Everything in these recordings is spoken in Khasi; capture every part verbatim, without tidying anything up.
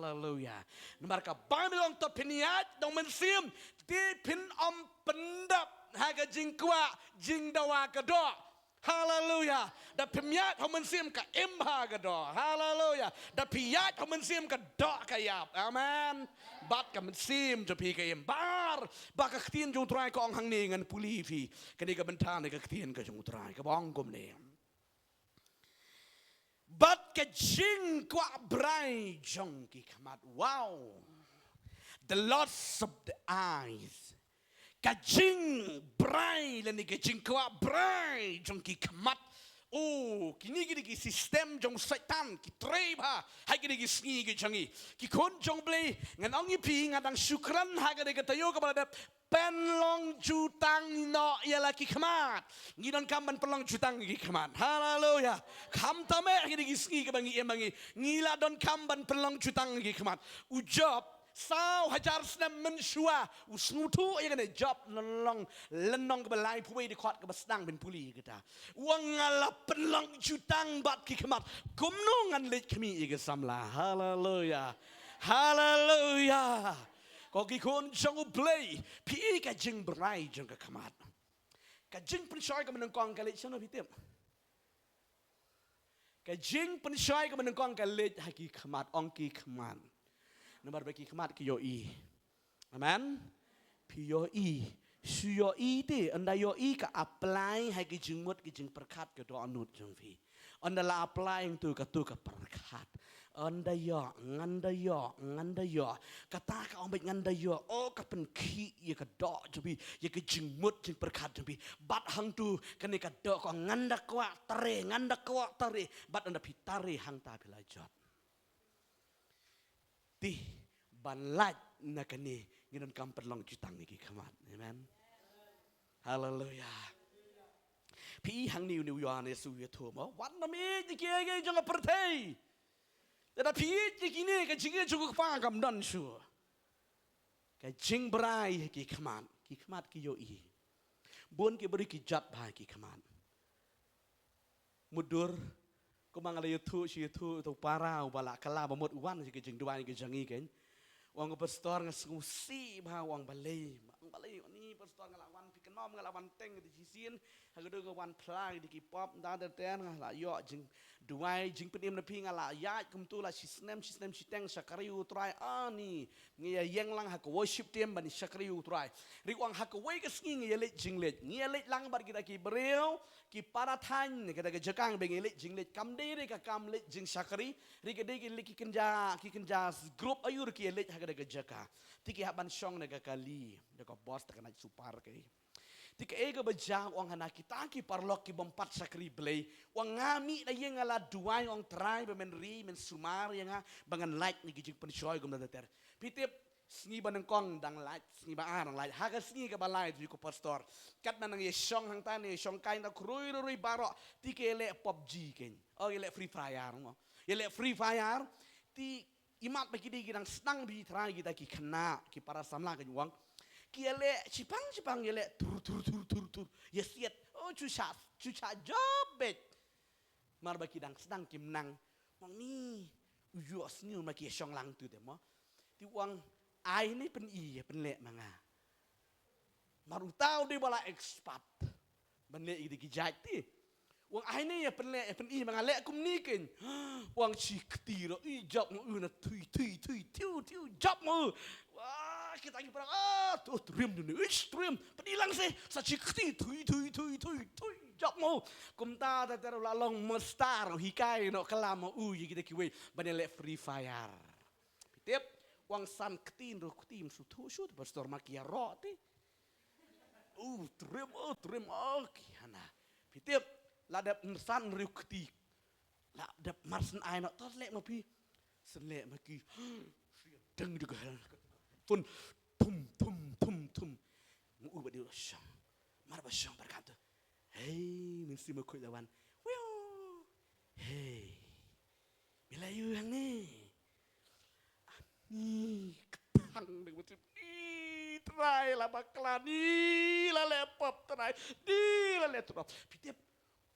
Haleluya. Namar ka Baibl ong to phin ïaid da u mynsiem, te phin ym pyndap ha ka jingkwah jingdawa ka doh. Haleluya. Da phim ïaid ha u mynsiem ka im ha ka doh. Haleluya. Da phi ïaid ha u mynsiem ka doh ka ïap. Amen. Bad ka mynsiem jong phi ka im. Bar ba ka ktien jong u Trai ka ong hangne, ngan pule phi. Kane ka bynta ne ka ktien ka jong u Trai kaba ong kumne. Bad ka jingkwah brai jong ki khmat. Wow. The lust of the eyes. Ka jingbrai lane ka jingkwah brai jong ki khmat. Oh, kine ki dei ki system jong Soitan, ki trei bha ha kine ki sngi ki jong ngi. Ki khun jong U Blei, ngan ong ïa phi, nga dang shu kren ha kane ka taïew kaba la dep, pynlong jutang noh ïa la ki khmat. Ngi donkam ban pynlong jutang ïa ki khmat. Haleluya. Khamtam eh ha kine ki sngi kaba ngi im ha ngi, ngi la donkam ban pynlong jutang ïa ki khmat. U Job, saw hajar snem mynshuwa, u sngewthuh ïa kane. Job lynnong, lynnong kaba laiphew wei, dkhot kaba sdang, phin pule ïa kata. U ong, nga la pynlong jutang bad ki khmat, kumno ngan leit khmih ïa ka samla? Haleluya. Haleluya. Ko ki khun jong U Blei, phi i ka jingbrai jong ka khmat. Ka jingpynshoi kaba nyngkong ka leit shano, phi tip? Ka jingpynshoi kaba nyngkong ka leit ha ki khmat, ong ki khmat. Namar ba ki khmat ki ïohi. Amen. Phi ïohi, shu ïohi te, ynda ïohi ka apply ha ki jingmut ki jingpyrkhat ka dohnud jong phi. Ynda la apply hangto, kato ka pyrkhat. Ynda ïoh, ngan da ïoh, ngan da ïoh. Kata ka ong beit ngan da ïoh, oh, ka pynkhih ïa ka doh jong phi, ïa ka jingmut jingpyrkhat jong phi. Bad hangto kane ka doh ka ong ngan da kwah tare, ngan da kwah tare. Bad ynda phi tare hangta phi la jot. Te ban lait na kane ngi donkam pynlong jutang ïa ki khmat. Amen. Haleluya. Phi i hangne une u Ïoannis u ïathuh mo, wat nym ïeit ïa kiei kiei jong ka pyrthei. Te da phi ïeit ïa kine, ka jingïeit jong u Kpa kam don shuh. Ka jingbrai ha ki khmat, ki khmat ki ïohi. Bun ki briew ki jot bha ki khmat. Mutdur, kumba nga la ïathuh shi ïathuh, uto u para uba la kylla ba mut u wan sha ka jingduwai ka jong ngi keiñ. U ong, pastor, nga sngewsih bha. U ong, balei? U ong, balei? Ani pastor, nga la wan phi kynmaw, nga la wan teng da shisien. Ha ka dei nga wan phla da ki pop da da ter, nga la ïoh jingduwai jingpynim na phi, nga la ïaid kumto la shi snem shi snem shiteng shakri u Trai. Ani ngi ïa ïeng lang ha ka worship team ban shakri u Trai. Ri, u ong, ha kawei ka sngi ngi ïa leit jingleit, ngi ïa leit lang bad kita ki briew ki para thaiñ, kita ki jaka ba ngi leit jingleit, kam dei re ka kam leit jingshakri. Ri, ka dei ki leit ki kynja, ki kynja group aiu re ki ïa leit ha kita ki jaka. Te ki hap ban shong na ka kali, da ka bos, da ka night super kaei. Te kaei kaba jia, u ong, hana kita ki paralok ki bym pat shakri Blei. U ong, nga mih na ïing nga la duwai, u ong, Trai ba men ri, men sumar ïa nga ba ngan lait na ki jingpynshoi kumta ter ter. Phi tip, sngi ba nyngkong dang lait, sngi ba ar dang lait, ha ka sngi kaba lai, ïathuh ko pastor, katba nang ïa shong hangta, nang ïa shong kai hangta khrui rui rui baroh, te ki ïa leh PUBG keiñ. Oh, ïa leh Free Fire mo. Ïa leh Free Fire. Te imat ba ki dei ki dang sdang beit, Trai, kita ki khynnah, ki para samla keiñ, u ong, ki ïa leh shipang shipang, ïa leh tur tur tur tur tur, ïa siat. Oh, shu shah, shu shah jop beit. Mar ba ki dang sdang kim nang. U ong, ni, u ïohsngew ma ki ïa shong lang tu te mo. Te u ong, ai ne pyn-i ïa pynleh ma nga. Mar uta u dei ba la expert ban leh ïa ki jait te. U ong, ai ne ïa pynleh, ïa pyn-i ma nga, leh kumne keiñ. U ong, shi kti ruh i jop ma u na, thui thui thui, tiu tiu, jop ma u. Wah, kita ki para, ah, tu, triem tu ne, ish, triem. Pyn-i lang se, sa shi kti, thui thui thui thui thui, jop ma u. Kumta ter ter u la long master, u hikai noh, kylla ma u ïa kita kiwei ban ïa leh Free Fire. Phi tip, u ong, san kti hynriew kti, ym sngewthuh shuh te pastor, ma ki ïaroh te. U triem, u triem, u ki hana. Phi tip, la dep san hynriew kti, la dep mar syn ai noh, to leh ma phi. Syn leh ma ki. Dang dang ka hel. Tun, thum thum thum thum. Ma u ba dei u shong. Mar ba shong bad kato, hei, mynsiem bakhuid la wan. Wiu. Hei, me la ïoh hangne? Ani, kthang dang ba tip. I Trai, la bakla ni, la leh pop Trai ni, la leh tu. Phi tip,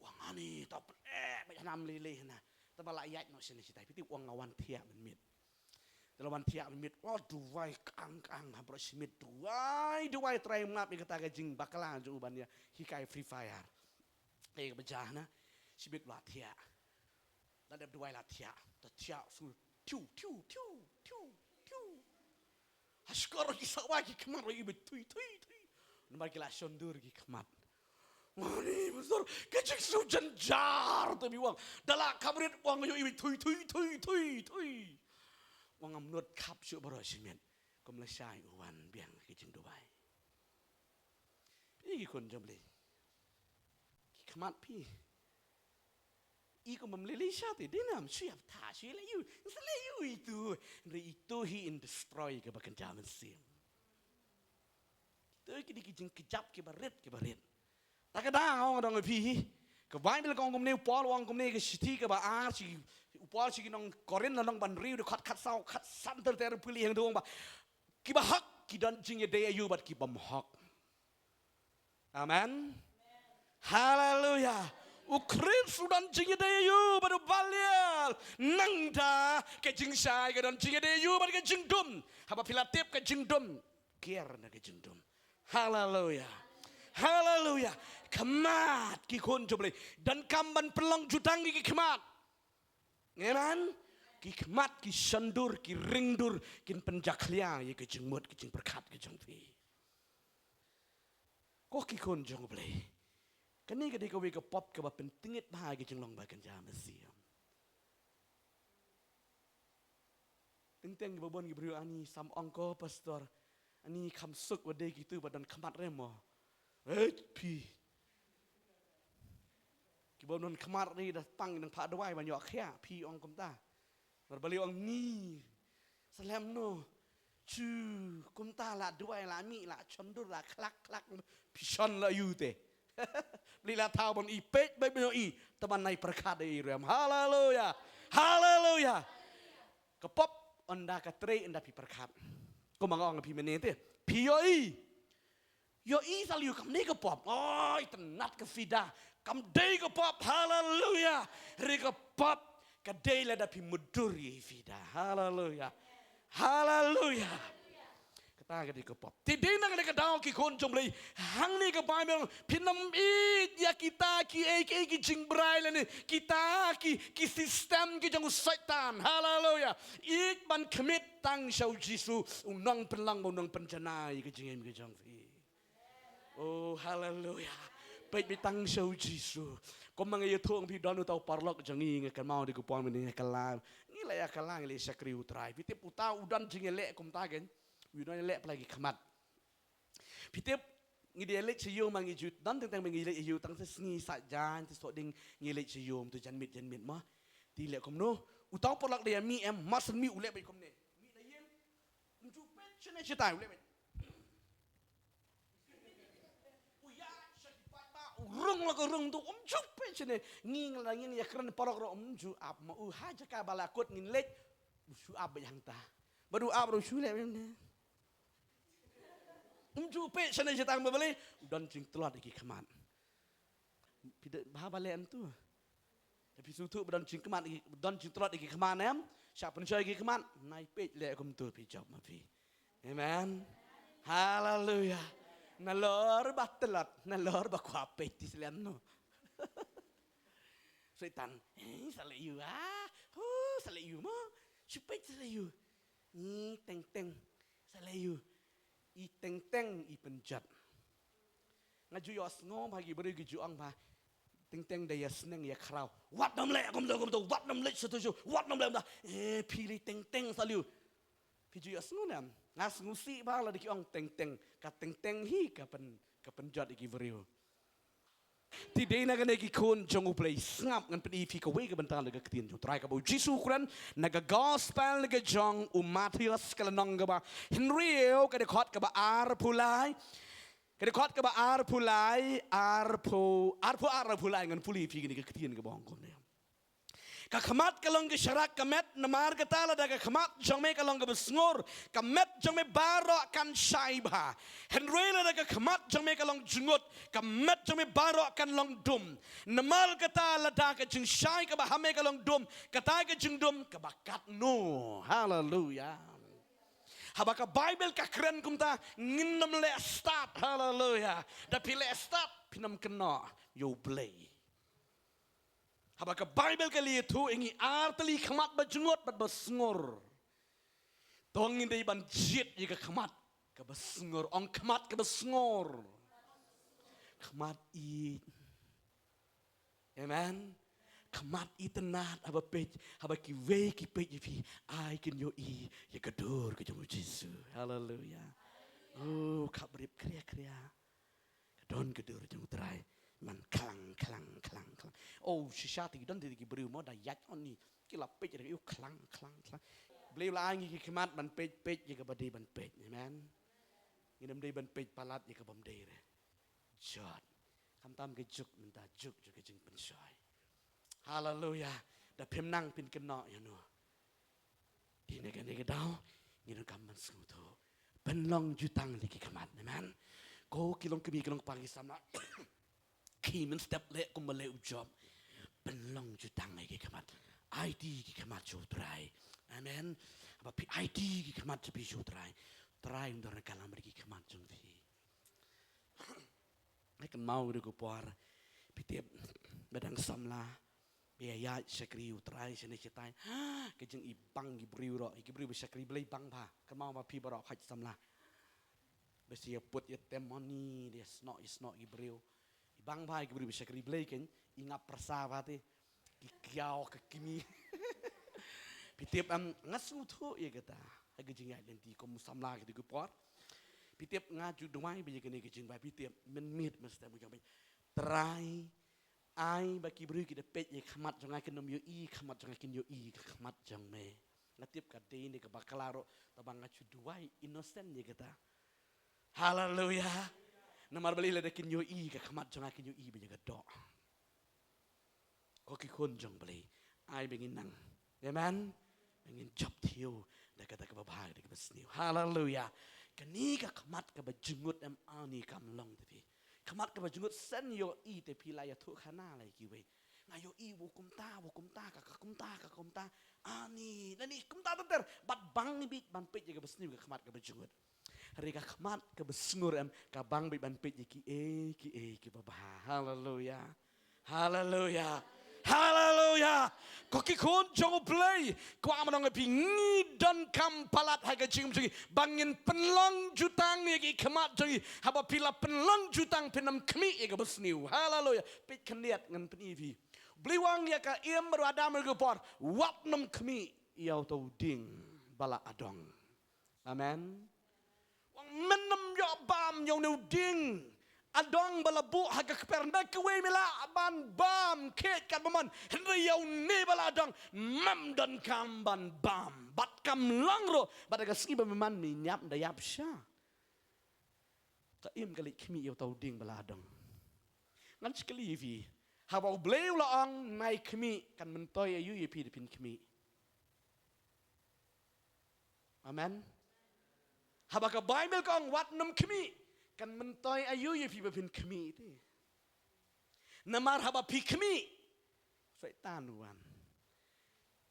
u ong, ani, to pyn-i, eh, ba ïa nam lei lei hana. Te ba la ïaid noh shane shatai, phi tip, u ong, nga wan thiah mynmiet. Te Ïa la wan thiah miet, oh, duwai kang kang ha baroh shi miet, duwai, duwai, Trai map ïa kata ka jingbakla jong u ban ïa hikai Free Fire. Ïa ka ba jah na shi miet la thiah. La dep duwai la thiah. Ta thiah sur tiu tiu tiu tiu tiu. Ha shkor ki sawa ki khmat ïa i ba thui thui thui. Namar ki la shon dur ki khmat. Mani besar ka jingsngew jynjar te mi wang. Da la kham rit wang ïa i ba thui thui thui thui thui. Wang am not khap shu baroh shi miet. Kum lashai u wan biang ki jingduwai. Phi ki khun jong Blei. Ki khmat phi. I kum bym lei lei sha te, dei nam shu ïap tha, shu leh ïu, sa leh ïu itu. Hynrei itu hi in destroy kaba kynja mynsiem. Itu ki dei ki jingkjap kiba rit, kiba rit. Ta ka daw nga dang phi hi. Ka Baibl ka ong kumne, u Paul u ong kumne, ka shithi kaba ar, shi, u Paul sha ki nong Korinth lynnong ba hynriew, dkhot khatsaw, khatsan ter ter phi leh hangto u ong ba. Kiba hok, ki don jingïadei aïu bad ki bym hok. Amen. Haleluya. U Khrist u don jingïadei aïu bad u Belial. Nangta ka jingshai ka don jingïadei aïu bad ka jingdum. Haba phi la tip ka jingdum, kiar na ka jingdum. Haleluya. Haleluya. Khmat ki khun jong Blei. Donkam ban pynlong jutang ki khmat. Amen. Ki khmat ki shon dur, ki ring dur, kin pynjakhlia ïa ka jingmut, ka jingpyrkhat ka jong phi. Ko ki khun jong U Blei. Kane ka dei kawei ka pop kaba pyntngit bha ïa ka jinglong ba kynja mynsiem. Teng teng kiba bun ki briew, ani sam ong ko pastor, ani kham suk wat dei kitu ba don khmat re mo. Hei phi. Kiba don khmat re da tang nang phah dawai ban ïoh khiah, phi ong kumta. Nar bali ong ni. Salem no. Chu, kumta la duwai, la mih, la chondur, la khlak khlak. Phi shon la ïu te. Bli la thaw ban i peit, beit ban i. Taban nai pyrkhat i rem. Haleluya. Haleluya. Ka pop ynda ka trei ynda phi pyrkhat. Kumba nga ong phi mynne te. Phi ïohi. Ïohi sa lei ïu kam dei ka pop. Oi, tynnat ka fida. Kam dei ka pop. Haleluya. Re ka pop ka dei lada phi mutdur ïa i fida. Haleluya. Haleluya. Kata ka dei ka pop. Te dei na kane ka daw ki khun jong Blei. Hangne ka Baibl phin ym ïeit ïa kita kiei kiei ki jingbrai lane kita ki, ki system ki jong u Soitan. Haleluya. Ïeit ban khmih tang sha u Jisu, u nongpynlong, u nongpynjanai ka jingim ka jong phi. Oh, haleluya. Peit beit tang sha u Jisu. Kumba nga ïathuh ong phi, don uta u paralok jong ngi, nga kynmaw da ka por mynne nga kylla. Ngi la ïa kylla, ngi la ïa shakri U Trai. Phi tip uta u don jingïaleh kumta kein. U don ïaleh pla ki khmat. Phi tip ngi dei leit sha ïew ma ngi ju don teng teng ba ngi leit sha ïew tang sa sngi sa jan sa sohdieng ngi leit sha ïew, mynta jan miet jan miet ma. Te leh kumno? Uta u paralok dei ïa mih em, mar shen mih u leh beit kumne. Mih na ïing. Um ju peit shane shatai u leh beit. U ïaid sha ki paidbah, u rung la ka rung tu, um ju peit shane. Ngi nga la ngi ïakren paralok ruh um ju ap ma u, ha jaka ba la kut ngin leit. U shu ap beit hangta. Bad u ap ruh u shu leh beit ne. Um ju peit shane shatai, ma balei? U don jingtlot ïa ki khmat. Phi da bha ba leh em tu. Te phi sngewthuh ba don jingkhmat, don jingtlot ïa ki khmat em? Shah pynshoi ïa ki khmat, nai peit leh kumtu phi jop ma phi. Amen. Haleluya. Nalor ba tlot, nalor ba kwah peit, te slem noh. Soitan, eh, sa leh ïu ah. Hu, sa leh ïu mo. Shu peit sa leh ïu. Ni teng teng. Sa leh ïu. I teng teng i pynjot. Nga ju ïohsngew ba ki briew ki ju ong ba teng teng da ïa sneng ïa khraw. Wat nym leh kumto kumto, wat nym leh shuh shuh, wat nym leh kumta. Eh, phi leh teng teng sa leh ïu. Phi ju ïohsngew ne em? Nga sngewsih ba lada ki ong teng teng. Ka teng teng hi ka pyn, ka pynjot ïa ki briew. Te dei na kane ki khun jong U Blei, sngap, ngan pyni ïa phi kawei ka bynta na ka ktien jong U Trai kaba U Jisu u kren na ka gospel na ka jong u Mathaios ka lynnong kaba hynriew, ka dkhot kaba arphew lai. Ka dkhot kaba arphew lai, arphew, arphew ar, arphew lai, ngan pule ïa phi kane ka ktien kaba ong kumne. Ka khmat ka long ka sharak ka met, namar kata lada ka khmat jong me ka long kaba sngur, ka met jong me baroh kan shai bha. Hynrei lada ka khmat jong me ka long jngut, ka met jong me baroh kan long dum. Namar kata lada ka jingshai kaba ha me ka long dum, kata ka jingdum kaba katno. Haleluya. Haba ka Baibl ka kren kumta, ngin nym leh stad. Haleluya. Da phi leh stad, phin nym kynnoh ïa U Blei. Haba ka Baibl ka la ïathuh ïa ngi ar tylli khmat ba jngut bad ba sngur. To ngin dei ban jied ïa ka khmat kaba sngur. Ong khmat kaba sngur. Khmat ïeit. Amen. Khmat itynnad haba peit, haba kiwei ki peit ïa phi, ai kin ïohi ïa ka dur ka jong U Jisu. Haleluya. Oh, khapbrip khria khria. Ka don ka dur jong U Trai. Man khlang, khlang, khlang, khlang. Oh, shisha te ki don te ki briew mo da ïaid oni. Ki la peit ïa u khlang, khlang, khlang. Blei u la ai ngi ki khmat ban peit, peit ïa kaba dei ban peit. Amen. Ngin ym dei ban peit palat ïa kabym dei re. Jot. Khamtam ka juk mynta, juk jong ka jingpynshoi. Haleluya. Da phim nang phin kynnoh ïa no. Te na kane ka daw, ngi donkam ban sngewthuh. Pynlong jutang ïa ki khmat, amen. Ko ki long kmie ki long kpa ki samla. Ki mynstep leh kumba leh u Job. Pynlong jutang ïa ki khmat. Aiti ki khmat sha U Trai. Amen. Haba phi aiti ki khmat sha phi sha U Trai, U Trai un don ryngkat lem bad ki khmat jong phi. Hei kynmaw ruh ka por. Phi tip ba dang samla. Ba ïaid shakri U Trai shane shatai. Ka jingibang ki briew ruh, ki briew ba shakri Blei bang bha. Kynmaw ba phi baroh hoi samla. Ba shu ïa put ïa tem moni, da ïa snoh, ïa snoh ki briew. I bang bha ki briew ba shakri Blei kein, i ngap pyrsa bha te. Ki kiaw ka kmie. Phi tip em, nga sngewthuh ïa kata. Ha ka jingïaid lynti kum u samla kata ka por. Phi tip nga ju duwai ba ïa kane ka jingduwai, phi tip, mynmiet mynstep u jong phi. Trai, ai ba ki briew ki da peit ïa ka khmat jong nga kin ym ïohi ka khmat jong nga, kin ïohi ka khmat jong me. Nga tip ka dei ne ka bakla ruh, tangba nga ju duwai innocent ïa kata. Haleluya. Namar balei? Lada kin ïohi ka khmat jong nga, kin ïohi ba ïa ka doh. Ko ki khun jong Blei, ai ba ngin nang, amen, ba ngin jop thiew da kata kaba bha, da kaba sniew. Haleluya. Kane ka khmat kaba jngut em, ani kam long te phi. Khmat kaba jngut sen ïohi te phi la ïathuh khana la ïa kiwei. Nga ïohi wa kumta, wa kumta, ka, ka kumta, ka kumta. Ani, lane kumta ter ter. Bad bang bit ban peit ïa kaba sniew ka khmat kaba jngut. Hynrei ka khmat kaba sngur em, ka bang bit ban peit ïa kiei kiei kiba bha. Haleluya. Haleluya. Haleluya. Ko ki khun jong U Blei, kwah ban ong ïa phi, ngi donkam palat ha ka jingim jong ngi ba ngin pynlong jutang ïa ki khmat jong ngi. Haba phi la pynlong jutang, phin ym khmih ïa kaba sniew. Haleluya. Peit khyndiat ngan pyni ïa phi. U Blei u ong ïa ka Im bad u Adam ha ka por, wat nym khmih ïa uta u dieng ba la adong. Amen. U ong men nym ïoh bam ïa une u dieng adong ba la buh ha ka kper. Nda kawei me lah ban bam, kheit katba mon, hynrei ïa une ba la adong mem donkam ban bam. Bad kam long ruh, bad ha ka sngi ba me mon me ñiap, da ïap sha. Ka Im ka leit khmih ïa uta u dieng ba la adong. Ngan shu kylli ïa phi, haba U Blei u la ong nai khmih, kan myntoi aïu ïa phi da phin khmih? Amen. Haba ka Baibl ka ong wat nym khmih, kan myntoi aïu ïa phi ba phin khmih te? Namar haba phi khmih, Soitan u wan.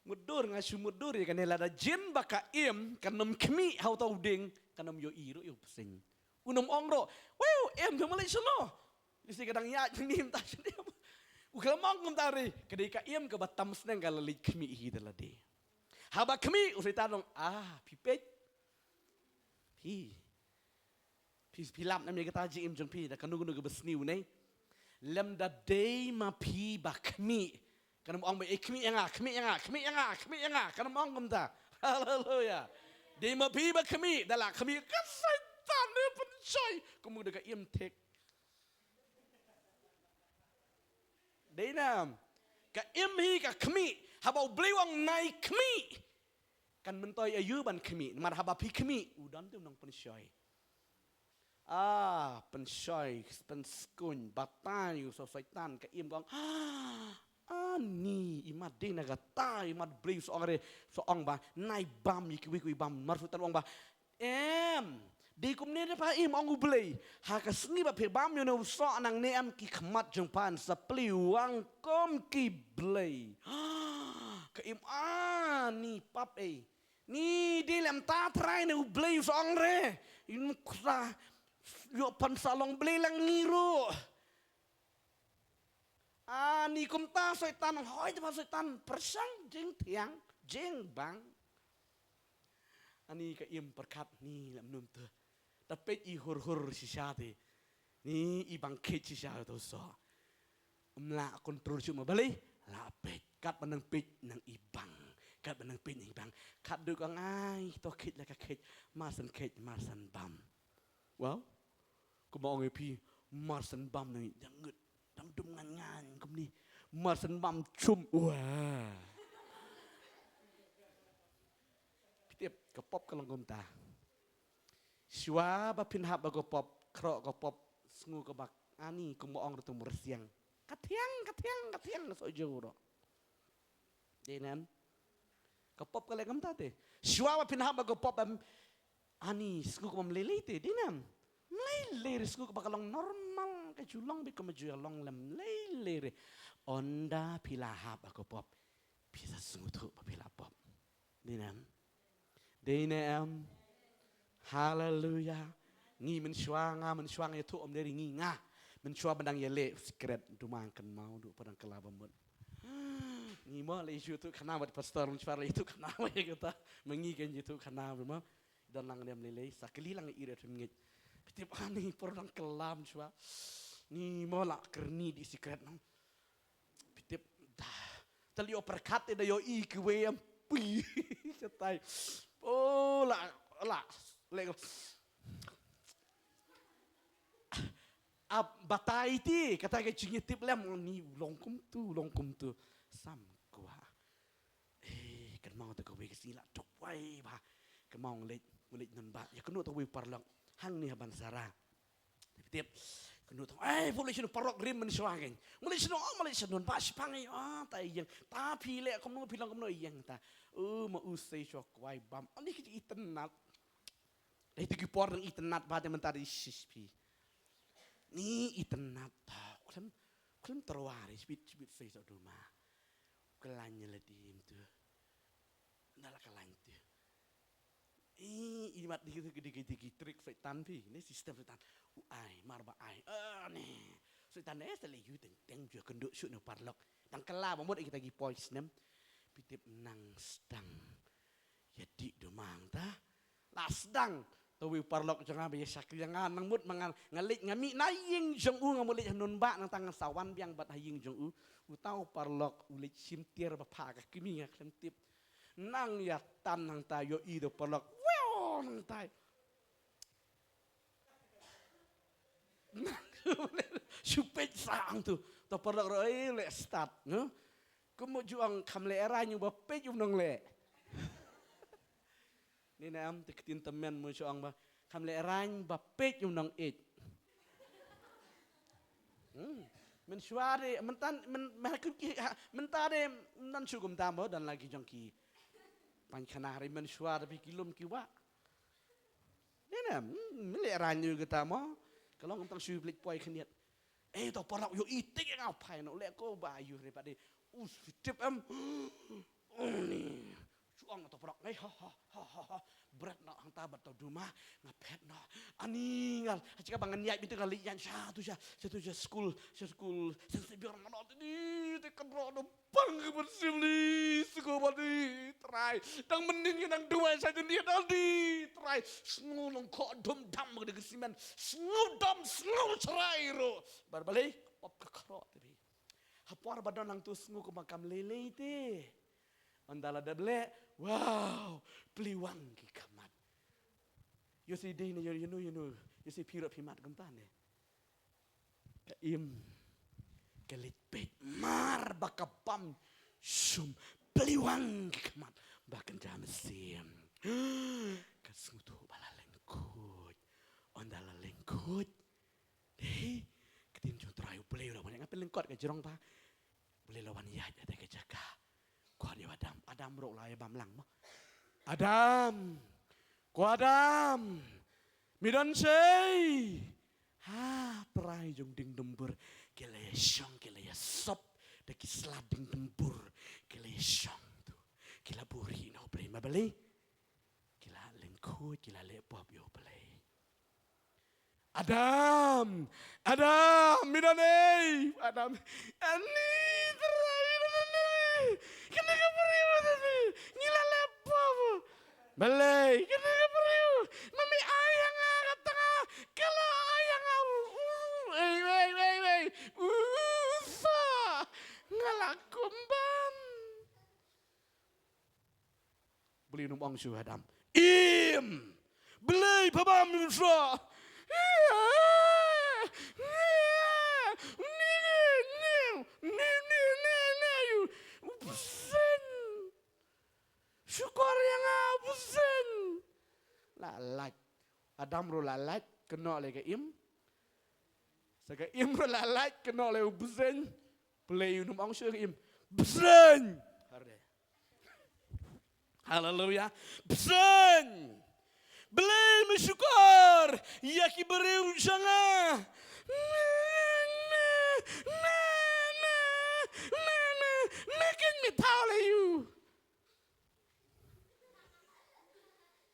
Mutdur, nga shu mutdur ïa kane, lada jin ba ka Im kan nym khmih ha uta u dieng, kan nym ïohi ruh ïa u bseiñ. Un nym ong ruh, "Wei, Im, phi ma leit shano?" Lehse ka dang ïaid mynta shane. U khlem ong kumta re, ka dei ka Im kaba tam sneng ka la leit khmih hi da lade. Haba khmih, u Soitan u ong, "Ah, phi peit. Phi, phi, phi lap ne em ïa kata jingim jong phi da kano kano kaba sniew ne? Lymda dei ma phi ba khmih, kan nym ong ba, eh, khmih ïa nga, khmih ïa nga, khmih ïa nga, khmih ïa nga, kan nym ong kumta." Haleluya. Dei ma phi ba khmih, da la khmih, ka Soitan ne pynshoi. Kumno da ka Im thik. Dei ne em? Ka Im hi ka khmih, haba U Blei u ong nai khmih, kan myntoi aïu ban khmih? Namar haba phi khmih, u don te u nongpynshoi. Ah, pynshoi, pynskun, batai u Soitan, ka Im ka ong, "Ah, ani, i mat dei na kata, i mat Blei, u sa ong re, u sa ong ba nai bam ïa kiwei kiwei bam." Namar Soitan u ong ba, "Em, dei kumne de pha Im, ong U Blei, ha ka sngi ba phi bam ïa une u soh nangne em, ki khmat jong pha yn sa plie wang kum ki blei." Ka Im, "Ani, pap ei. Ngi dei lem ta Trai ne U Blei u sa ong re. Ïa ngi khuslai ïoh pan sa long Blei lang ngi ruh. Ani kumta Soitan, hoi te ba Soitan pyrshang jingthiang jingbang. Ani ka im pyrkhat ni lem num te. Ta peit i hur hur shisha te. Ni i bang khit shisha to so. Mla control shu ma balei la peit. Kat ba nang peit nang i bang. Kat ba nang peit nang i bang. Kat du ka ngai to khit la ka khit. Mar san khit mar san bam. Wow. Kumba ong ïa phi, mar san bam nang ïa ngut. Dang dum ngan ngan kumni. Mar san bam chum. Wah. Phi tip, ka pop ka long kumta. Shuwa ba phin hap ba ka pop, khroh ka pop, sngew ka bak. Ani, kumba ong ruh tu mursiang. Ka thiang, ka thiang, ka thiang, so jo ruh. Dei ne em? Ka pop ka leh kumta te. Shuwa ba phin hap ba ka pop em. Ani sngew ka bam lei lei te, dei ne em? Lei lei re sngew ka ba ka long normal ka ju long bad ka ma ju ïa long lem lei lei re. Ynda phi la hap ba ka pop. Phi sa sngewthuh ba phi la pop. Dei ne em? Dei ne em? Haleluya. Ngi mynshuwa nga, mynshuwa nga ïathuh ym dei ngi nga. Mynshuwa ba dang ïaleh sikret, duma kynmaw du ba dang kylla ba mut. Ngi mo la ïathuh khana bad pastor, mynshuwa la ïathuh khana bad ïa kata. Ma ngi kan ïathuh khana ba mo. Don lang dem lei lei, sa kylli lang ïa i re trim ngeit. Phi tip ani por dang kylla mynshuwa. Ngi mo la kyrni di sikret nang. Phi tip da. Te lei ïoh pyrkhat te da ïoh i kiwei em. Pui. Shatai. Oh, la, la. Le. Ap batai te, kata ka jingïatip lem ni u long kumtu, u long kumtu. Sam kwah. Eh, kynmaw te kawei ka sngi la duwai bha. Kynmaw nga leit, nga leit nonbah. Ïakynduh te kawei u paralok. Hangne ha Bansara. Tip, tip. Kynduh te, eh, phi leit shano paralok rim mynshuwa kein. Nga leit shano, oh, nga leit shano nonbah shipang ei. Ah, ta ïeng. Ta phi leh kumno, phi long kumno ïeng ta. Oh, ma u sei shuwa kwai bam. Ani ki itynnat. Dei tu ki por nang itynnat bha te mynta dei shish phi. Ni itynnat ta. Khlem, khlem tyrwa re, shibit, shibit sei sa duma. Kylla ïa la dim tu. Na la ka lain te. I, i mat digi, digi, digi, digi trick Soitan phi. Ne system Soitan. U ai, mar ba ai. Ah, ne. Soitan ne, sa leh ïu teng, teng ju kynduh shu ne paralok. Tang kylla ba mut kita gi poi snem. Phi tip nang sdang. Ïa dih duma hangta. La sdang. Te wei u paralok jong nga ba ïa shakri ïa nga nang mut ma nga, nga leit nga mih na ïing jong u nga mut leit hanun ba nangta ngan sa wan biang bad ha ïing jong u. Uta u paralok u leit shim tiar ba pha ka kmie nga khlem tip. Nang ïa tan hangta ïohi da u paralok. Wow nangta. Shu peit sa hangtu. Te u paralok ruh ei leh start, no? Kum mo ju ong kham leh rain ba peit um nong leh. Ni ne em te ktien tymmen mo ju ong ba kham leh rain ba peit um nong eit. Hmm. Mynshuwa de mynta, myn, mynta de nan shu kumta mo don la ki jong ki painkhana re mynshuwa de phi ki lum ki wah. Ni ne em, hmm, leh rain ïa kata mo. Ka long tang shu leit poi khyndiat. Eh, to paralok ïohi tik ïa nga phai noh leh ko ba ïoh re pat de. Us tip em. Ni. Shu ong to paralok ngai ha ha ha ha ha. Bret noh hangta bad to duma nga phet noh. Ani nga ha jaka ba ngan ïaid mynta nga leit ïaid sha tu sha, sha tu sha skul, sha skul Saint Xavier nga noh te ni te kan roh noh. Pang ka ban sim li, sngewbha di, Trai. Dang mynnin ngi dang duwai sa jin di dal di, Trai. Sngew long kho dum dam ka dei ka simen. Sngew dam, sngew chrai ruh. Bar balei, pop ka khroh te bi. Ha por ba don nang tu sngew kumba kam lei lei te. Ynda la dep leh, wow, pli wang ki khmat. Ïoh si dei ne ïoh, ïoh no, ïoh no. Ïoh si phi ruh phi mat kumta ne. Ka im ka leit peit mar ba ka bam shum pli wang ki khmat ba kan jam sim. Ka sngewthuh ba la lyngkhuid. Ynda la lyngkhuid. Dei ka ktien jong Trai U Blei u la wan ïa nga pynlyngkot ka jrong ba. U Blei la wan ïaid ïa ka jaka. Khot ïa u Adam, Adam ruh la ïa bam lang mo. Adam. Ko Adam. Mi don sei. Ha, trai jong ding dumbur. Ki la ïa shong, ki la ïa sop. Da ki sla ding dumbur. Ki la ïa shong tu. Ki la buhrieh na U Blei ma balei. Ki la leh pop ïa U Blei. Adam, Adam, mi don ei? Adam, ani trai, mi don ei? Kane ka briew, ngi la leh pop. Balei kane ka briew? Mami ai ïa nga ka tnga, ka la ai ïa nga u, u, ei, ei, ei, ei, u, u, sa. Nga la kumban. Balei ym ong shuh Adam? Im. Balei pha bam ym shuh? Ni, ni, ni, ni, ni, ni, ni, u bseiñ. Shukor ïa nga u bseiñ. La lait. Adam ruh la lait, kynnoh leh ka im. Sa ka im ruh la lait, kynnoh leh u bseiñ. Balei ym ong shuh ka im? Bseiñ. Hare. Haleluya. Bseiñ. Balei me shukor ïa ki briew jong nga? Me, me, me, me, me, me, me keiñ me thaw leh ïa u.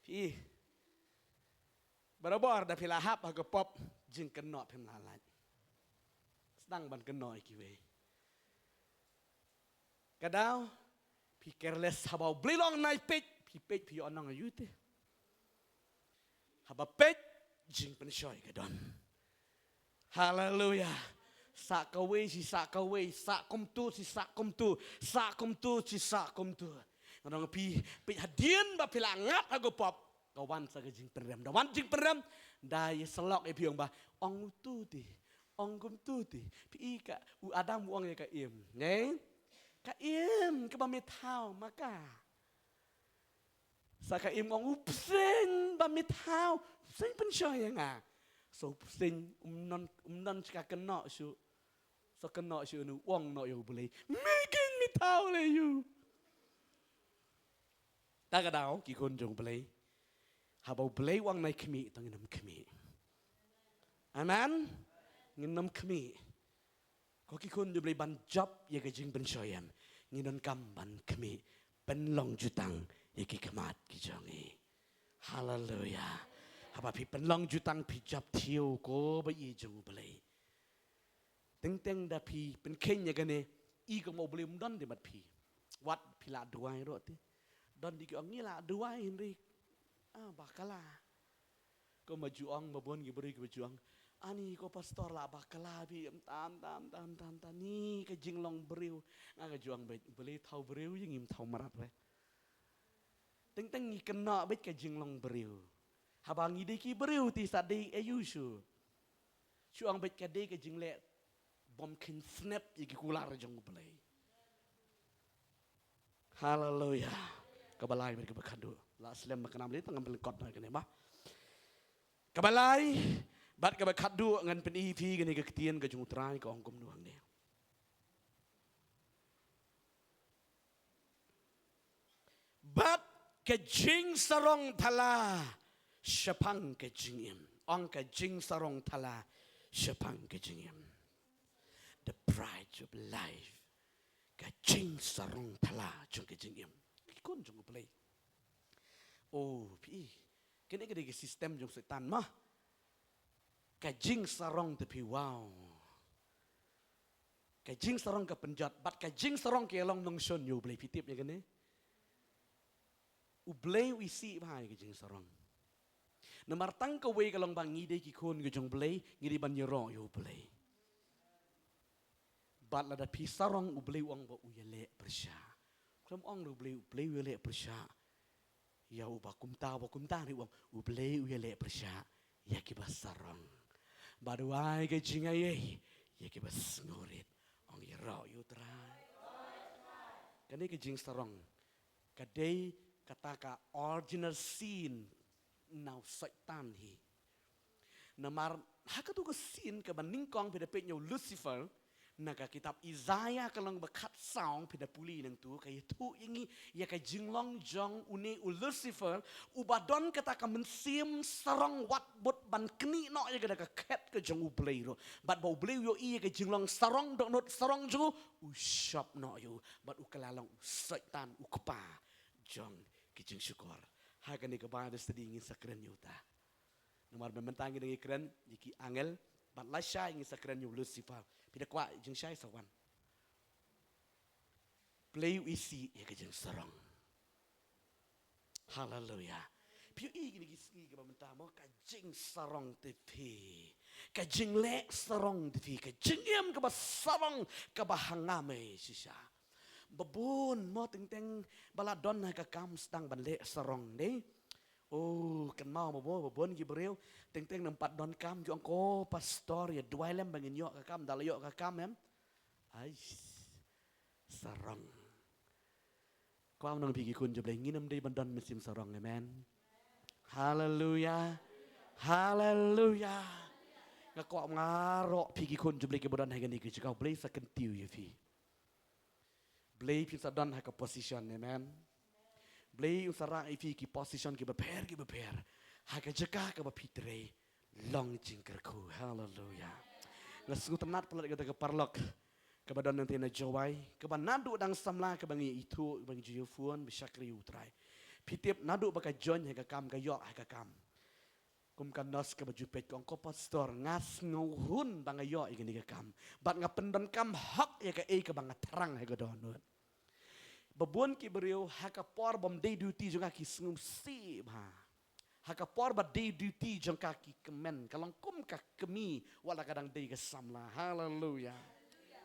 Phi. Barabor da phi la hap ha ka pop, jingkynnoh phim lah lait. Sdang ban kynnoh ïa kiwei. Ka daw, phi careless haba U Blei u ong nai peit, phi peit phi ïoh nong aïu te. Haba peit, jingpynshoi ka don. Haleluya. Sah kawei shi sah kawei, sah kumtu shi sah kumtu, sah kumtu shi sah kumtu. Nga ong phi, phi hadien ba phi la ngat ha ka pop, ka wan sa ka jingpynrem. Da wan jingpynrem, da ïa syllok ïa phi ong ba, ong utu te, ong kumtu te. Phi i ka, u Adam u ong ïa ka im, ne? Ka im, kaba me thaw ma ka. Sa ka im ong u bseiñ ba me thaw, bseiñ pynshoi ïa nga. Sa u bseiñ um don, um don sha ka kynnoh shuh. Sa kynnoh shuh u ong noh ïa U Blei. Me keiñ me thaw leh ïa u. Ta ka daw ki khun jong U Blei. Haba U Blei u ong nai khmih, to ngin ym khmih. Amen. Ngin ym khmih. Ko ki khun jong U Blei, ban jop ïa ka jingpynshoi em, ngi donkam ban khmih, pynlong jutang ïa ki khmat ki jong ngi. Haleluya. Haba phi pynlong jutang phi jop thiah ko ba ïeit jong U Blei. Teng teng da phi pynkheiñ ïa kane, i ka mo U Blei um don de bad phi. Wat phi la duwai ruh te. Don de ki ong ngi la duwai hynrei, ah, bakla. Ko ma ju ong, ma bun ki briew ki ba ju ong, ani ko pastor la bakla bha, em, tam tam tam tam tam, ni ka jinglong briew. Nga ka ju ong beit, balei thaw briew ïa ngim thaw mrad re. Teng teng ngi kynnoh beit ka jinglong briew. Haba ngi dei ki briew te sa dei aïu shuh. Shu ong beit ka dei ka jingleh bym kheiñ snep ïa ki kular jong U Blei. Haleluya. Kaba lai bad kaba khatduh. La slem ba ka nam lei tang ngam pynlyngkot na kane ba. Kaba lai bad kaba khatduh ngan pyni phi kane ka ktien ka jong U Trai ka ong kumno hangne. Bad ka jingsarong thala shaphang ka jingim. Ong ka jingsarong thala shaphang ka jingim. The pride of life. Ka jingsarong thala jong ka jingim. Ki khun jong U Blei. Oh, phi. Kane ka dei ka system jong Soitan ma. Ka jingsarong te phi, wow. Ka jingsarong ka pynjot, bad ka jingsarong ka ïa long nongshun ïa U Blei, phi tip ïa kane? U Blei u isih bha ïa ka jingsarong. Namar tang kawei ka long ba ngi dei ki khun ka jong U Blei, ngi dei ban ïaroh ïa U Blei. Bad lada phi sarong U Blei u ong ba u ïaleh pyrshah. Khlem ong U Blei, U Blei u ïaleh pyrshah ïa uba kumta, uba kumta, hynrei u ong U Blei u ïaleh pyrshah ïa kiba sarong. Bad u ai ka jingaiei ïa kiba sngewrit. Ong ïaroh ïa U Trai. Kane ka jingsarong ka dei kata ka original sin na u Soitan hi. Namar ha katu ka sin kaba nyngkong phi da peit ïa u Lucifer, na ka kitab Isaiah ka lynnong ba khatsaw phi da pule nangtu, ka ïathuh ïa ngi ïa ka jinglong jong une u Lucifer, uba don kata ka mynsiem sarong wat bud ban knieh noh ïa ka da ka khet ka jong U Blei ruh. Bad ba U Blei u ïohi ïa ka jinglong sarong dohnud sarong jong u, u shop noh ïa u, bad u kylla long u Soitan u kpa jong ki jingshukor. Ha kane ka Bible study ngin sa kren ïa uta. Namar mynta ngin dang ïa kren ïa ki angel, bad lashai ngin sa kren ïa u Lucifer. Phi da kwah jingshai sa wan. Blei u isih ïa ka jingsarong. Haleluya. Phi ïohi kine ki sngi kaba mynta mo, ka jingsarong te phi. Ka jingleh sarong te phi. Ka jingim kaba sarong kaba hangam ei shisha. Ba bun mo teng teng ba la don ha ka kam sdang ban leh sarong de. Oh, kynmaw mo ba bun ki briew teng teng nang pat don kam ki ong ko pastor ïa duwai lem ba ngin ïoh ka kam, da la ïoh ka kam em. Ai. Sarong. Kwah nong phi ki khun jong U Blei ngin ym dei ban don mynsiem sarong, amen. Haleluya. Haleluya. Nga kwah nga ro phi ki khun jong U Blei kiba don ha kane ka jaka, U Blei sa kyntiew ïa phi. Blei phin sa don ha ka position, amen. Blei un sa rah ïa phi ki position kiba pher kiba pher. Ha ka jaka kaba phi trei. Long jingkyrkhu. Haleluya. Nga sngewtynnat palat ïa kata ka paralok kaba don nangta na Jowai, kaba naduh dang samla kaba ngi ithuh, kaba ngi ju ïa phone, ba shakri U Trai. Phi tip naduh ba ka join ha ka kam, ka ïoh ha ka kam. Kum ka nurse kaba ju peit ka ong ko pastor, nga sngewhun ba nga ïoh ïa kane ka kam. Bad nga pyndonkam hok ïa kaei kaba nga thrang ha ka dohnud. Ba bun ki briew ha ka por bym dei duty jong ka ki sngewsih bha. Ha ka por ba dei duty jong ka ki kmen, ka long kum ka kmie, wat la ka dang dei ka samla. Haleluya.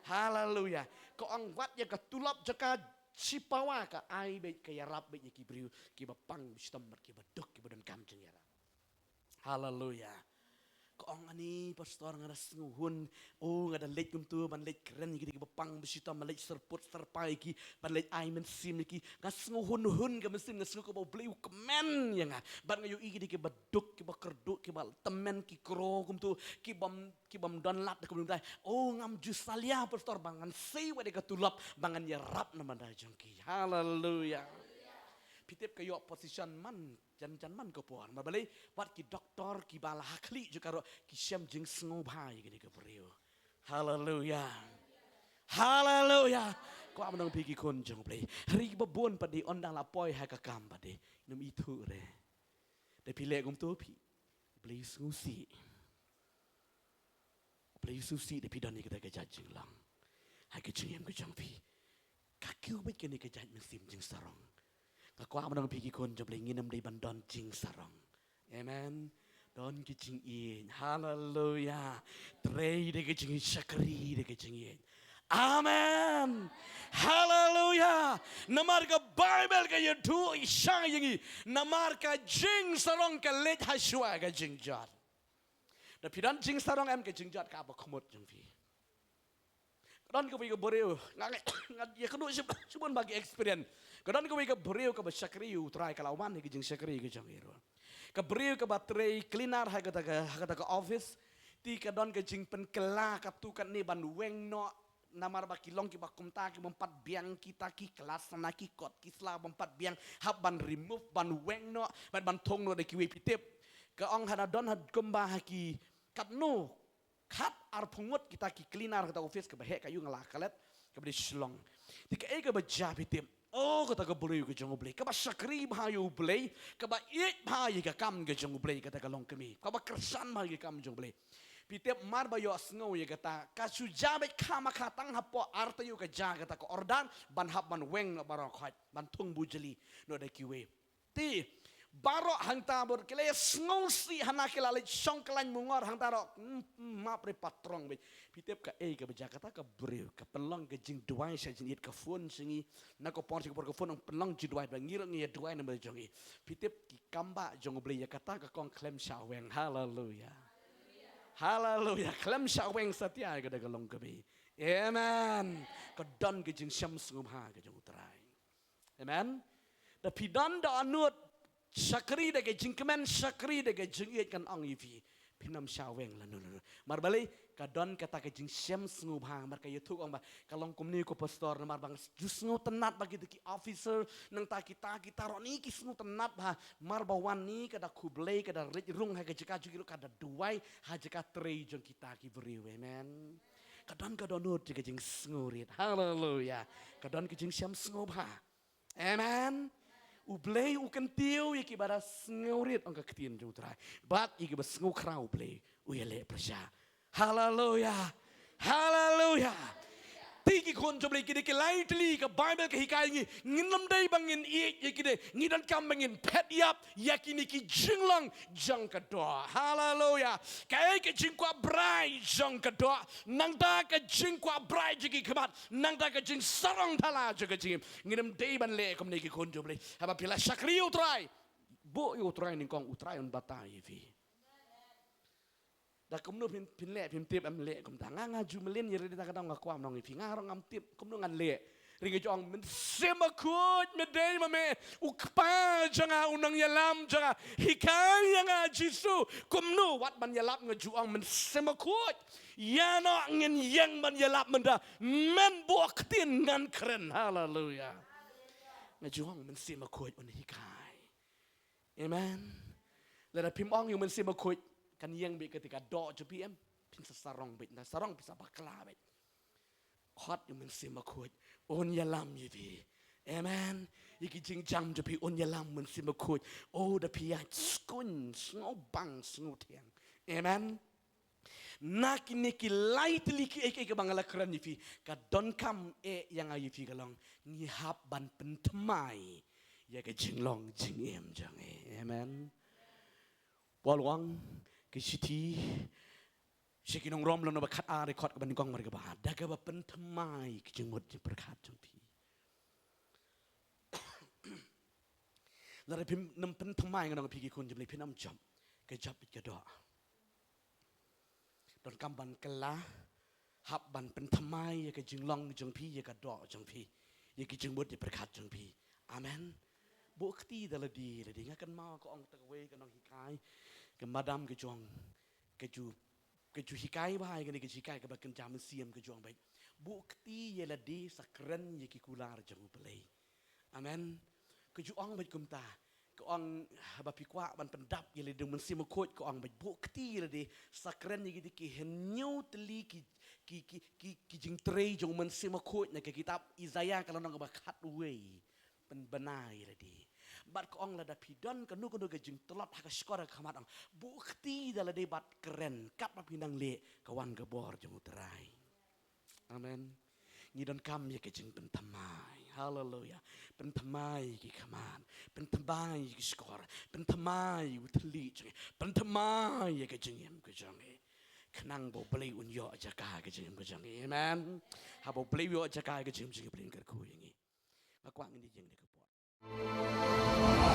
Haleluya. Ka ong wat ïa ka tulop jong ka shi pawa ka ai beit, ka ïarap beit ïa ki briew kiba pang shitom bad kiba duk, kiba donkam jingïarap. Haleluya. Ka ong ani pastor nga da sngewhun. Oh, nga da leit kumtu ban leit kren ïa ki, kiba pang ba shitom, ban leit syrput syrpai ïa ki, ban leit ai mynsiem ïa ki. Nga sngewhun hun ka mynsiem, nga sngew kaba U Blei u kmen ïa nga. Bad nga ïohi ki dei kiba duk, kiba kyrduh, kiba tymmen, ki kro kumtu, kibym, kibym don lad da kumtu. Oh, ngam ju salia pastor ba ngan sei wat ïa ka tulop ba ngan ïarap na bynta jong ki. Haleluya. Phi tip ka ïoh position man jan jan man ka por. Namar balei? Wat ki doktor kiba la ha khlieh jong ka ruh ki shem jingsngewbha ïa kane ka briew. Haleluya. Haleluya. Kwah mynta phi ki khun jong U Blei. Hynrei ba bun pat de ynda la poi ha ka kam pat de, ngim ithuh re. Da phi leh kumtu phi, U Blei u sngewsih. U Blei u sngewsih da phi don ïa kata ka jait jinglong ha ka jingim ka jong phi. Ka kiew beit kane ka jait mynsiem jingsarong. Nga kwah mynta phi ki khun jong U Blei ngin ym dei ban don jingsarong. Amen. Don ki jingïeit. Haleluya. Trei da ka jingïeit, shakri da ka jingïeit. Amen. Haleluya. Namar ka Baibl ka ïathuh shisha ïa ngi, namar ka jingsarong ka leit ha shuwa ka jingjot. Da phi don jingsarong em, ka jingjot ka ap ba khmut jong phi. Ka don kawei ka briew, nga, nga, nga ïakynduh shib-, shibun bha ki experience. Ka don kawei ka briew kaba shakri U Trai, ka la wan ha ka jingshakri ka jong i ruh. Ka briew kaba trei cleaner ha kata ka, ha kata ka office. Te ka don ka jingpynkylla katto katne ban weng noh, namar ba ki long kiba kumta, kibym pat biang kita ki klas na ki kot ki sla, bym pat biang, hap ban remove, ban weng noh, ban, ban thung noh da kiwei, phi tip. Ka ong hana don ha kumba ha ki katno, khat arphew ngut kita ki cleaner kata office kaba heh ka ïu nga la klet, kaba dei Shillong. Te kaei kaba jia phi tip? Oh, kata ka briew ka jong U Blei, kaba shakri bha ïa U Blei, kaba ïeit bha ïa ka kam ka jong U Blei, kata ka longkmie, kaba kyrshan bha ïa ka kam jong U Blei. Phi tip mar ba ïohsngew ïa kata, ka shu jia beit kha ma kha tang hapoh ar taïew ka jia kata ka order ban hap ban weng noh baroh khoit, ban thung bujli noh da kiwei. Te baroh hangta bad ki la sngewsih, hana ki la leit shong kyllaiñ mungor hangta ruh, mm, mm, map re patrong beit. Phi tip kaei kaba jia? Kata ka briew ka pynlong ka jingduwai sha jingïeit, ka phone sha ngi, na ka por sha ka por ka phone, ong pynlong jingduwai ba ngi ruh ngi ïa duwai namar jong i. Phi tip ki kam bah jong U Blei ïa kata ka kong khlem shah weng. Haleluya. Haleluya. Khlem shah weng satia ïa kata ka longkmie. Amen. Ka don ka jingshem sngewbha ka jong U Trai. Amen. Da phi don da anud, shakri da ka jingkmen, shakri da ka jingïeit, kan ong ïa phi, phin ym shah weng lano lano. Mar balei? Ka don kata ka jingshem sngewbha, mar ka ïathuh ong ba ka long kumne ko pastor, namar ba nga ju sngewtynnat ba kita ki officer, nangta kita, kita ruh ni ki sngewtynnat bha, mar ba wan ni ka da khublei, ka da leit rung ha ka jaka jong ki ruh, ka da duwai ha jaka trei jong kita ki briew. Amen. Ka don ka dohnud jong ka jingsngewrit. Haleluya. Ka don ka jingshem sngewbha. Amen. U Blei u kyntiew ïa kiba da sngewrit, ong ka ktien jong U Trai. Bad ïa kiba sngewkhraw U Blei u ïaleh pyrshah. Haleluya. Haleluya. Te ki khun jong U Blei, kine ki lai tylli ka Baibl ka hikai ngi, ngin ym dei ba ngin ïeit ïa kine, ngi donkam ba ngin phet ïap ïa kine ki jinglong jong ka doh. Haleluya. Kaei ka jingkwah brai jong ka doh? Nangta ka jingkwah brai jong ki khmat, nangta ka jingsarong thala jong ka jingim. Ngin ym dei ban leh kumne ki khun jong U Blei. Haba phi la shakri ïa U Trai, buh ïa U Trai nyngkong, U Trai un batai ïa phi. Da kumno phin, phin leh, phim tip, em leh kumta. Nga, nga ju mlien ïa lade, da ka daw nga kwah ban ong ïa phi, nga ruh ngam tip kumno ngan leh. Hynrei nga ju ong, Mynsiem Bakhuid, me dei ma me u Kpa jong nga, u Nongïalam jong nga, hikai ïa nga Jisu kumno wat ban ïalap. Nga ju ong, Mynsiem Bakhuid, ïa no ngin ïeng ban ïalap mynta, men buh ktien ngan kren. Haleluya. Nga ju ong, Mynsiem Bakhuid un hikai. Amen. Lada phim ong ïa u Mynsiem Bakhuid, kan ïeng beit kata ka doh jong phi, em? Phin sa sarong beit, nda sarong phin sa bakla beit. Khot ïa u Mynsiem Bakhuid, un ïalam ïa phi. Amen. Ïa ki jingjam jong phi un ïalam u Mynsiem Bakhuid. O, da phi ïaid skun, sngewbang, sngewthiang. Amen. Na kine ki lai tylli kiei kiei kiba nga la kren ïa phi, ka donkam eh ïa nga ïa phi ka long, ngi hap ban pynthymmai ïa ka jinglong jingim jong ngi. Amen. Paul u ong, ka shithi sha ki nong Rom lynnong ba khatar, dkhot kaba nyngkong bad kaba ar, da kaba pynthymmai ka jingmut jingpyrkhat jong phi. Lada phim, phim pynthymmai, nga ong ïa phi ki khun jong U Blei, phin ym jop. Ka jop beit ka doh. Donkam ban kylla, hap ban pynthymmai ïa ka jinglong jong phi, ïa ka doh jong phi, ïa ki jingmut jingpyrkhat jong phi. Amen. Buh kti da lade, lade. Nga kynmaw ka ong kata kawei ka nonghikai, ka madam ka ju ong, ka ju, ka ju hikai bha ïa kane ka jinghikai kaba kynja mynsiem, ka ju ong beit, buh kti ïa lade sa kren ïa ki kular jong U Blei. Amen. Ka ju ong beit kumta. Ka ong, haba phi kwah ban pyndap ïa lade da u Mynsiem Bakhuid, ka ong beit, buh kti ïa lade sa kren ïa kita ki hynñiew tylli ki, ki, ki, ki, ki jingtrei jong u Mynsiem Bakhuid. Na ka kitab Isaïah ka lynnong kaba khatwei, pynbna ïa lade. Bad ka ong, lada phi don kano kano ka jingtlot ha ka shkor ha ka khmat, ong, buh kti da lade bad kren, katba phi nang leh ka wan ka bor jong U Trai. Amen. Ngi donkam ïa ka jingpynthymmai. Haleluya. Pynthymmai ïa ki khmat, pynthymmai ïa ki shkor, pynthymmai ïa u thylliej jong ngi, pynthymmai ïa ka jingim ka jong ngi. Khnang ba U Blei un ïoh jaka ha ka jingim ka jong ngi. Amen. Haba U Blei u ïoh jaka ha ka jingim jong ngi, U Blei un kyrkhu ïa ngi. Nga kwah ngin ïeng da ka por.